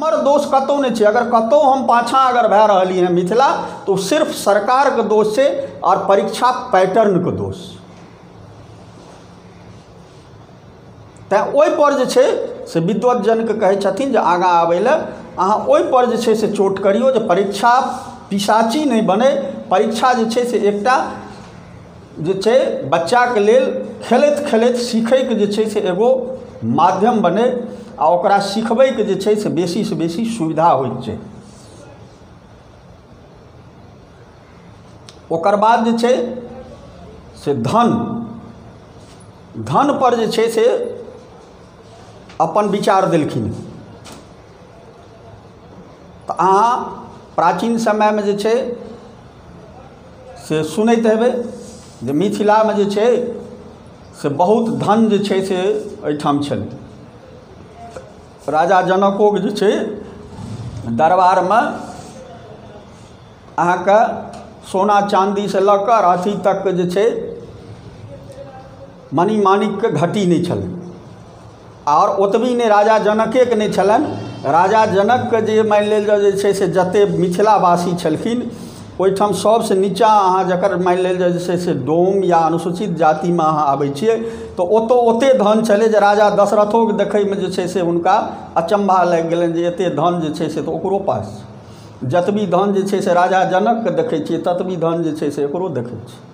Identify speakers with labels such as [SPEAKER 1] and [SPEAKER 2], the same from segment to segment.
[SPEAKER 1] हमर दोष कतहु नहि छै। अगर कतहु हम पाछाँ अगर भए रहली हँ मिथिला, तो सिर्फ सरकारके दोष छै आओर परीक्षा पैटर्नके दोष। तैँ ओहिपर जे छै से विद्वतजनके कहै छथिन जे आगाँ आबै लए अहाँ ओहिपर जे छै से चोट करियौ जे परीक्षा पिशाची नहि बनै। परीक्षा जे छै से एकटा जे छै बच्चाके लेल खेलैत खेलैत सीखैके जे छै से एगो माध्यम बनै आ ओकरा सिखबैके जे छै से बेसीसँ बेसी सुविधा होइत छै। ओकर बाद जे छै से धन, धनपर जे छै से अपन विचार देलखिन। तऽ अहाँ प्राचीन समयमे जे छै से सुनैत हेबै जे मिथिलामे जे छै से बहुत धन जे छै से एहिठाम छलै। राजा जनकोके जे छै दरबारमे अहाँके सोना चाँदीसँ लऽ कऽ अथी तकके जे छै मणि माणिकके घटी नहि छलै। आओर ओतबी नहि, राजा जनकेके नहि छलनि, राजा जनकके जे मानि लेल जाउ जे छै से जतेक मिथिलावासी छलखिन ओहिठाम सबसँ नीचाँ अहाँ जकर मानि लेल जाउ जे छै से डोम या अनुसूचित जातिमे अहाँ आबै छियै तऽ ओतऽ ओतेक धन छलै जे राजा दशरथोके देखैमे जे छै से हुनका अचम्भा लागि गेलनि जे एतेक धन जे छै से तऽ ओकरो पास छै। जतबी धन जे छै से राजा जनकके देखै छियै ततबी धन जे छै से एकरो देखै छियै।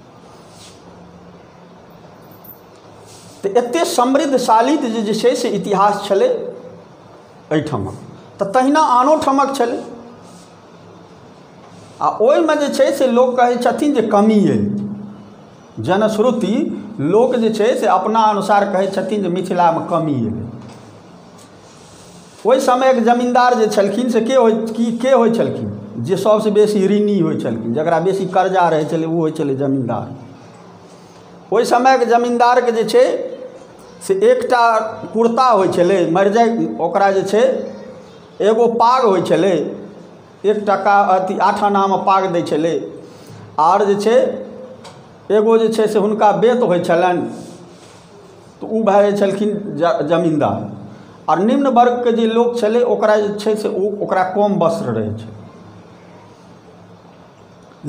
[SPEAKER 1] तऽ एतेक समृद्धशाली जे छै से इतिहास छलै एहिठामक, तऽ तहिना आनो ठामक छलै। आ ओहिमे जे छै से लोक कहै छथिन जे कमी अइ, जनश्रुति लोक जे छै से अपना अनुसार कहै छथिन जे मिथिलामे कमी अइ। ओहि समयके जमीन्दार जे छलखिन से के होइ छलखिन, जे सबसँ बेसी ऋणी होइ छलखिन, जकरा बेसी कर्जा रहै छलै ओ होइ छलै जमीन्दार। ओहि समयके जमीन्दारके जे छै से एकटा कुर्ता होइ छलै, मरि जाय ओकरा जे छै एगो पाग होइ छलै, 1 टका अथी 8 आनामे पाग दै छलै। आओर जे छै एगो जे छै से हुनका बेत होइ छलनि, तऽ ओ भए जाइ छलखिन जमीन्दार। आओर निम्न वर्गके जे लोक छलै ओकरा जे छै से ओ ओकरा कम वस्त्र रहै छै।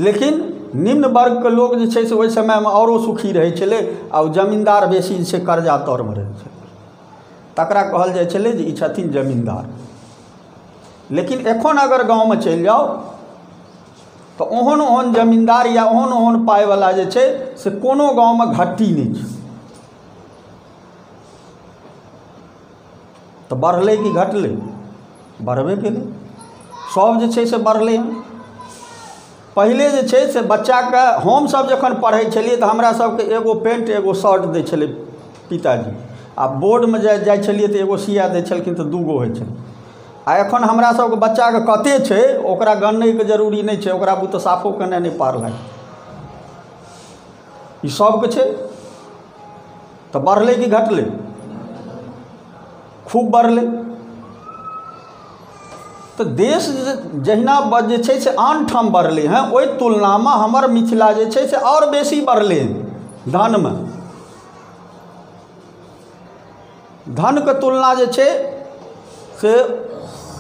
[SPEAKER 1] लेकिन निम्न वर्गके लोक जे छै से ओहि समयमे आओरो सुखी रहै छलै आ ओ जमीन्दार बेसी जे छै कर्जा तरमे रहै छलै, तकरा कहल जाइ छलै जे ई छथिन जमीन्दार। लेकिन एखन अगर गाँवमे चलि जाउ तऽ ओहन ओहन जमीन्दार या ओहन ओहन पाइवला जे छै से कोनो गाँवमे घट्टी नहि छै। तऽ बढ़लै कि घटलै? बढ़बे केलै, सब जे छै से बढ़लै हँ। पहिले जे छै से बच्चाके हमसब जखन पढ़ै छलियै तऽ हमरा सबके एगो पेंट एगो शर्ट दै छलै पिताजी, आ बोर्डमे जाइ छलियै तऽ एगो सिया दै छलखिन तऽ 2 गो होइ छलै। आ एखन हमरा सबके बच्चाके कते छै ओकरा गनैके जरूरी नहि छै, ओकरा बुते साफो केनाइ नहि पार लागै, ई सबके छै। तऽ बढ़लै कि घटलै? खूब बढ़लै। तऽ देश जहिना जे छै से आन ठाम बढ़लै हँ ओहि तुलनामे हमर मिथिला जे छै से आओर बेसी बढ़लै धनमे। धनके तुलना जे छै से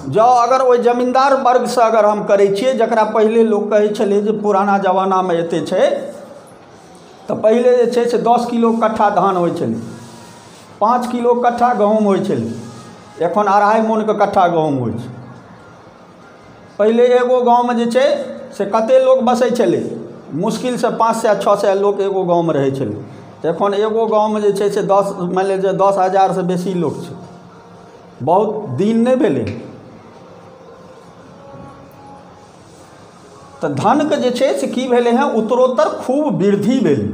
[SPEAKER 1] जँ अगर ओहि जमीन्दार वर्गसँ अगर हम करै छियै, जकरा पहिले लोक कहै छलै जे पुराना जमानामे एते छै, तऽ पहिले जे छै से 10 किलो कट्ठा धान होइ छलै, 5 किलो कट्ठा गहूँम होइ छलै, एखन 2.5 मोनके कट्ठा गहूँम होइ छै। पहिले एगो गाँवमे जे छै से कते लोक बसै छलै, मुश्किलसँ 500-600 लोक एगो गाँवमे रहै छलै। एखन एगो गाँवमे जे छै से 10 मानि लिअ जे 10 हजारसँ बेसी लोक छै। बहुत दिन नहि भेलै। तऽ धनके जे छै से की भेलै हँ, उत्तरोत्तर खूब वृद्धि भेलै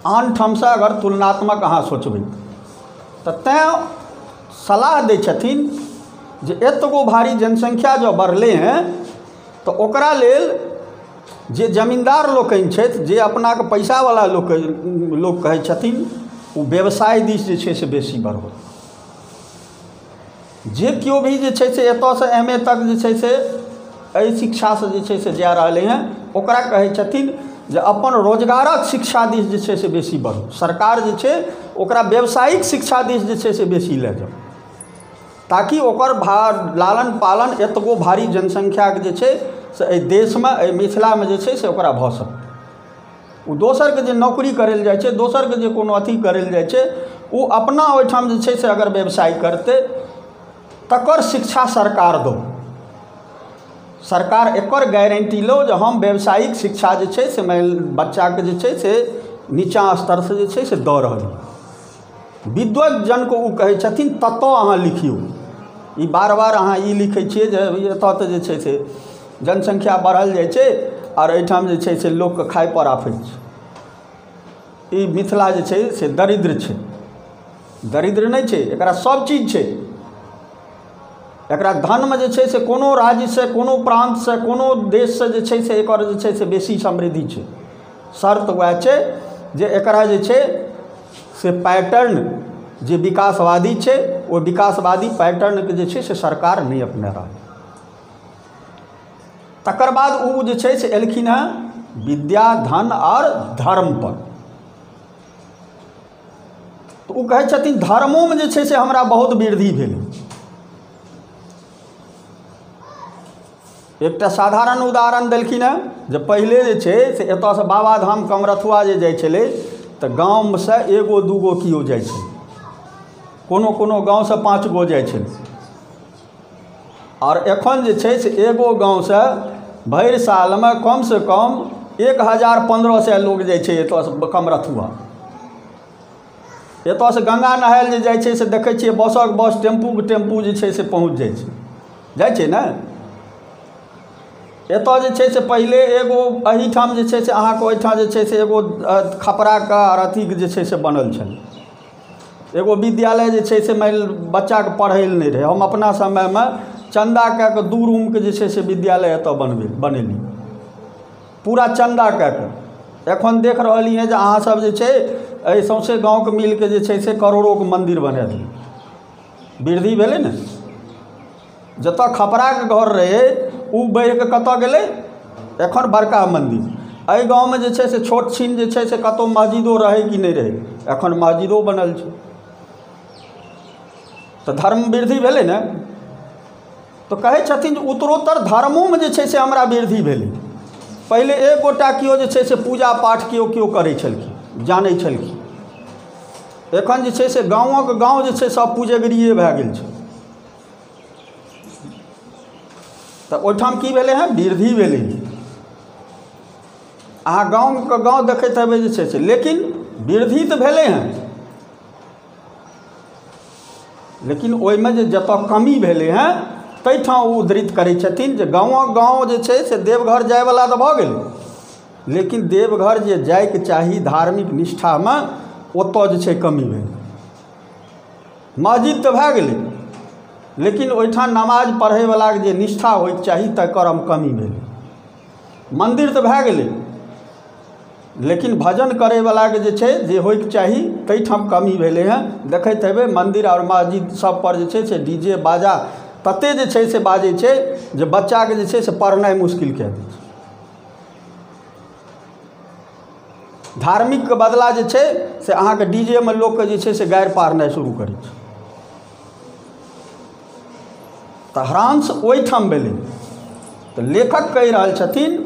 [SPEAKER 1] आन ठामसँ अगर तुलनात्मक अहाँ सोचबै तऽ। तैँ सलाह दै छथिन जे एतगो भारी जनसंख्या जँ बढ़लै हँ तऽ ओकरा लेल जे जमीन्दार लोकनि छथि, जे अपनाके पैसावला लोक कहै छथिन, ओ व्यवसाय दिस जे छै से बेसी बढ़त। जे केओ भी जे छै से एतऽसँ एम ए तक जे छै से एहि शिक्षासँ जे छै से जा रहलै हँ, ओकरा कहै छथिन जे अपन रोजगारक शिक्षा दिस जे छै से बेसी बढ़ू। सरकार जे छै ओकरा व्यावसायिक शिक्षा दिस जे छै से बेसी लए जाउ। ताकि ओकर लालन पालन एतगो भारी जनसंख्याके जे छै से एहि देशमे, एहि मिथिलामे जे छै से ओकरा भऽ सकतै। ओ दोसरके जे नौकरी करै लए जाइ छै, दोसरके जे कोनो अथी करै लए जाइ छै, ओ अपना ओहिठाम जे छै से अगर व्यवसाय करतै तकर शिक्षा सरकार दौ, सरकार एकर गारंटी लो जे हम व्यावसायिक शिक्षा जे छै से बच्चाके जे छै से नीचाँ स्तरसँ जे छै से दऽ रहल। विद्वत जनके ओ कहै छथिन ततऽ अहाँ लिखियौ। ई बार बार अहाँ ई लिखै छियै जे एतऽ तऽ जे छै से जनसंख्या बढ़ल जाइ छै आओर एहिठाम जे छै से लोकके खाइ पर आफत छै। ई मिथिला जे छै से दरिद्र छै, दरिद्र नहि छै, एकरा सब चीज छै। एकरा धनमे जे छै से कोनो राज्यसँ, कोनो प्रान्तसँ, कोनो देशसँ जे छै से एकर जे छै से बेसी समृद्धि छै। शर्त वएह छै जे एकरा जे छै से पैटर्न जे विकासवादी छै, ओ विकासवादी पैटर्नके जे छै से सरकार नहि अपना रहल। तकर बाद ओ जे छै से एलखिन हँ विद्या, धन आओर धर्म पर। तऽ ओ कहै छथिन धर्मोमे जे छै से हमरा बहुत वृद्धि भेल। एकटा साधारण उदाहरण देलखिन हँ जे पहिले जे छै से एतऽसँ बाबाधाम कमरथुआ जे जाइ छलै तऽ गाँवसँ एगो दूगो केओ जाइ छलै, कोनो कोनो गाँवसँ 5 गो जाइ छलै। आओर एखन जे छै से एगो गाँवसँ भरि सालमे कमसँ कम 1000-1500 लोग जाइ छै एतऽसँ कमरथुआ। एतऽसँ गङ्गा नहाय लए जे जाइ छै से देखै छियै बसक बस, टेम्पूके टेम्पू जे छै से पहुँच जाइ छै, जाइ छै ने। एतऽ जे छै से पहिले एगो एहिठाम जे छै से अहाँके ओहिठाम जे छै से एगो खपराके आओर अथीके जे छै से बनल छलै एगो विद्यालय जे छै से बच्चाके पढ़ै लए नहि रहै। हम अपना समयमे चन्दा कए कऽ 2 रूमके जे छै से विद्यालय एतऽ बनेली, पूरा चन्दा कए कऽ। एखन देख रहलियै हँ जे अहाँ सब जे छै एहि सौँसे गाँवके मिलके जे छै से करोड़ोके मन्दिर बना देलियै। वृद्धि भेलै ने। जतऽ खपराके घर रहै ओ बढ़िकऽ कतऽ गेलै, एखन बड़का मन्दिर। एहि गाँवमे जे छै से छोट छिन जे छै से कतहु मस्जिदो रहै कि नहि रहै, एखन मस्जिदो बनल छै। तऽ धर्म वृद्धि भेलै ने। तऽ कहै छथिन जे उत्तरोत्तर धर्मोमे जे छै से हमरा वृद्धि भेलै। पहिले एक गोटा केओ जे छै से पूजा पाठ केओ केओ करै छलखिन, जानै छलखिन। एखन जे छै से गाँवक गाँव जे छै सब पुजगरिए भए गेल छै। तऽ ओहिठाम की भेलै हँ, वृद्धि भेलै। अहाँ गाँवके गाँव देखैत हेबै जे छै से, लेकिन वृद्धि तऽ भेलै हँ, लेकिन ओहिमे जे जतऽ कमी भेलै हँ ताहिठाम ओ उद्धृत करै छथिन जे गाँवक गाँव जे छै से देवघर जायवला तऽ भऽ गेलै, लेकिन देवघर जे जायके चाही धार्मिक निष्ठामे ओतऽ जे छै कमी भेलै। मस्जिद तऽ भए गेलै, लेकिन ओहिठाम नमाज पढ़ैवलाके जे निष्ठा होइके चाही तकर हम कमी भेलै। मन्दिर तऽ भए गेलै, लेकिन भजन करैवलाके जे छै जे होइके चाही ताहिठाम कमी भेलै हँ। देखैत हेबै मन्दिर आओर मस्जिद सब पर जे छै से डीजे बाजा तते जे छै से बाजै छै जे बच्चाके जे छै से पढ़नाइ मुश्किल कए दै छै। धार्मिकके बदला जे छै से अहाँके डीजेमे लोकके जे छै से गारि पारनाइ शुरू करै छै। तऽ ह्रांस ओहिठाम भेलै। तऽ लेखक कहि रहल छथिन